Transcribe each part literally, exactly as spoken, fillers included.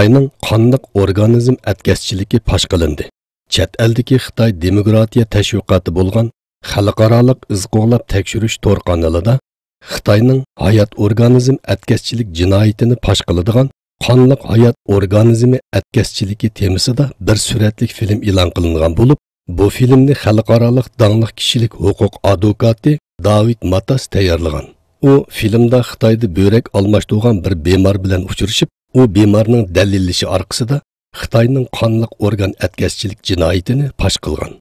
خىتاينىڭ قانلىق ئورگانىزم ئەتكەسچىلىكى پاش قىلىندى. چەت ئەلدىكى خىتاي دېموكراتىيە تەشۋىقاتى بولغان خەلقئارالىق ئىز قوغلاپ تەكشۈرۈش تور قانىلىدا خىتاينىڭ ھايات ئورگانىزم ئەتكەسچىلىك جىنايىتىنى پاش قىلىدىغان قانلىق ھايات ئورگانىزمى ئەتكەسچىلىكى تېمىسىدا بىر سۈرەتلىك فىلىم ئېلان قىلىنغان بولۇپ، بۇ فىلىمنى خەلقئارالىق داڭلىق كىشىلىك ھوقۇق ئادۋوكاتى داۋىد ماتاس تەييارلىغان. ئۇ فىلىمدا خىتايدا بۆرەك ئالماشتۇرغان بىر بىمار بىلەن ئۇچرىشىپ، ئۇ بىمارنىڭ دەلىللىشى ئارقىسىدا خىتاينىڭ قانلىق ئورگان ئەتكەسچىلىك جىنايىتىنى پاش قىلغان.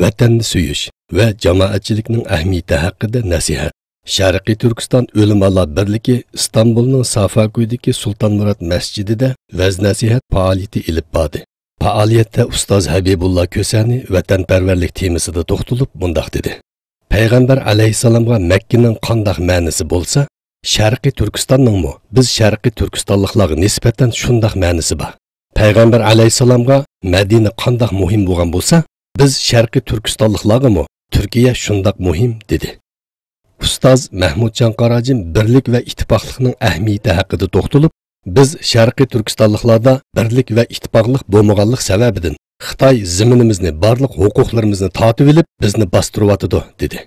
ۋەتەننى سۆيۈش ۋە جامائەتچىلىكنىڭ ئەھمىيىتى ھەققىدە نەسىھەت. شەرقىي تۈركىستان ئۆلىمالار بىرلىكى ئىستانبۇلنىڭ سافاكويدىكى سۇلتانمۇرات مەسچىتىدە ۋەز-نەسىھەت پائالىيىتى ئېلىپ باردى. پائالىيەتتە ئۇستاز ھەبىبۇللا كۆسەنى ۋەتەنپەرۋەرلىك تېمىسىدا توختىلىپ مۇنداق دېدى: پەيغەمبەر ئەلەيھىسسالامغا مەككىنىڭ قانداق مەنىسى بولسا، شەرقىي تۈركىستاننىڭمۇ بىز شەرقىي تۈركىستانلىقلارغا نىسبەتەن شۇنداق مەنىسى بار. پەيغەمبەر ئەلەيھىسسالامغا مەدىنە قانداق مۇھىم بولغان بولسا، بىز شەرقىي تۈركىستانلىقلارغىمۇ تۈركىيە شۇنداق مۇھىم، دېدى. ئۇستاز مەھمۇتجان قاراجىم بىرلىك ۋە ئىتتىپاقلىقنىڭ ئەھمىيىتى ھەققىدە توختىلىپ، بىز شەرقىي تۈركىستانلىقلاردا بىرلىك ۋە ئىتتىپاقلىق بولمىغانلىق سەۋەبىدىن خىتاي زېمىنىمىزنى، بارلىق ھوقۇقلىرىمىزنى تارتىۋېلىپ، بىزنى باستۇرۇۋاتىدۇ، دېدى.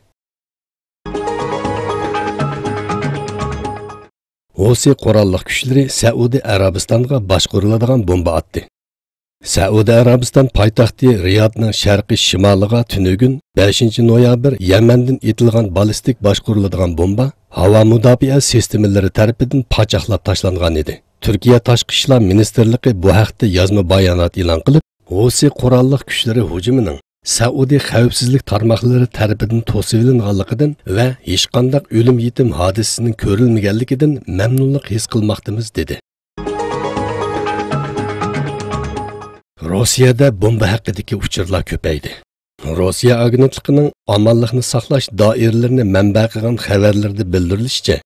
ھوسى قوراللىق كۈچلىرى سەئۇدى ئەرەبىستانغا باشقۇرۇلىدىغان بومبا ئاتتى. سەئۇدى ئەرەبىستان پايتەختى رىيادنىڭ شەرقىي شىمالىغا تۈنۈگۈن، بەشىنچى نويابىر، يەمەندىن ئېتىلغان بالىستىك باشقۇرۇلىدىغان بومبا ھاۋا مۇداپىئە سىستېمىلىرى تەرىپىدىن پاچاقلاپ تاشلانغان ئىدى. تۈركىيە تاشقى ئىشلار مىنىستىرلىقى بۇ ھەقتە يازما بايانات ئېلان قىلىپ، ھوسى قوراللىق كۈچلىرى ھۇجۇمىنىڭ سەئۇدى خەۋپسىزلىك تارماقلىرى تەرىپىدىن توسۇۋېلىنغانلىقىدىن ۋە ھېچقانداق ئۆلۈم-يېتىم ھادىسىسىنىڭ كۆرۈلمىگەنلىكىدىن مەمنۇنلۇق ھېس قىلماقتىمىز، دېدى. روسىيەدە بومبا ھەققىدىكى ئۇچۇرلار كۆپەيدى. روسىيە ئاگېنتلىقىنىڭ ئامانلىقنى ساقلاش دائىرىلىرىنى مەنبە قىلغان خەۋەرلىرىدە بىلدۈرۈلۈشىچە،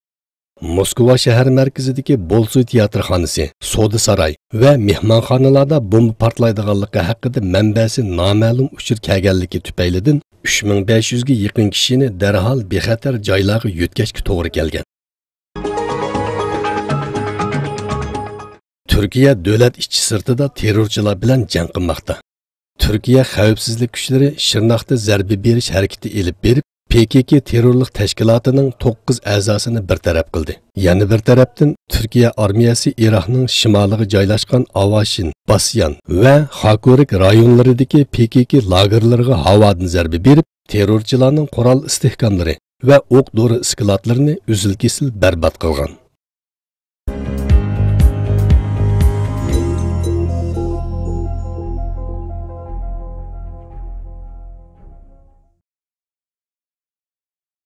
موسكۋا شەھەر مەركىزىدىكى بولشوي تىياتىرخانىسى، سودا ساراي ۋە مېھمانخانىلاردا بومبا پارتلايدىغانلىقى ھەققىدە مەنبەسى نامەلۇم ئۇچۇر كەلگەنلىكى تۈپەيلىدىن، ئۈچ مىڭ بەش يۈزگە يېقىن كىشىنى دەرھال بىخەتەر جايلارغا يۆتكەشكە توغرا كەلگەن. تۈركىيە دۆلەت ئىچى سىرتىدا تېررورچىلار بىلەن جەڭ قىلماقتا. تۈركىيە خەۋپسىزلىك كۈچلىرى شىرناختا زەربە بېرىش ھەرىكىتى ئېلىپ بېرىپ، پې كې كې تېررورلۇق تەشكىلاتىنىڭ توققۇز ئەزاسىنى بىر تەرەپ قىلدى. يەنە بىر تەرەپتىن، تۈركىيە ئارمىيەسى ئىراقنىڭ شىمالىغا جايلاشقان ئاۋاشىن، باسيان ۋە خاكورىك رايونلىرىدىكى پې كې كې لاگېرلىرىغا ھاۋادىن زەربە بېرىپ، تېررورچىلارنىڭ قورال ئىستىھكاملىرى ۋە ئوق-دورا ئىسكىلاتلىرىنى ئۈزۈل-كېسىل بەربات قىلغان.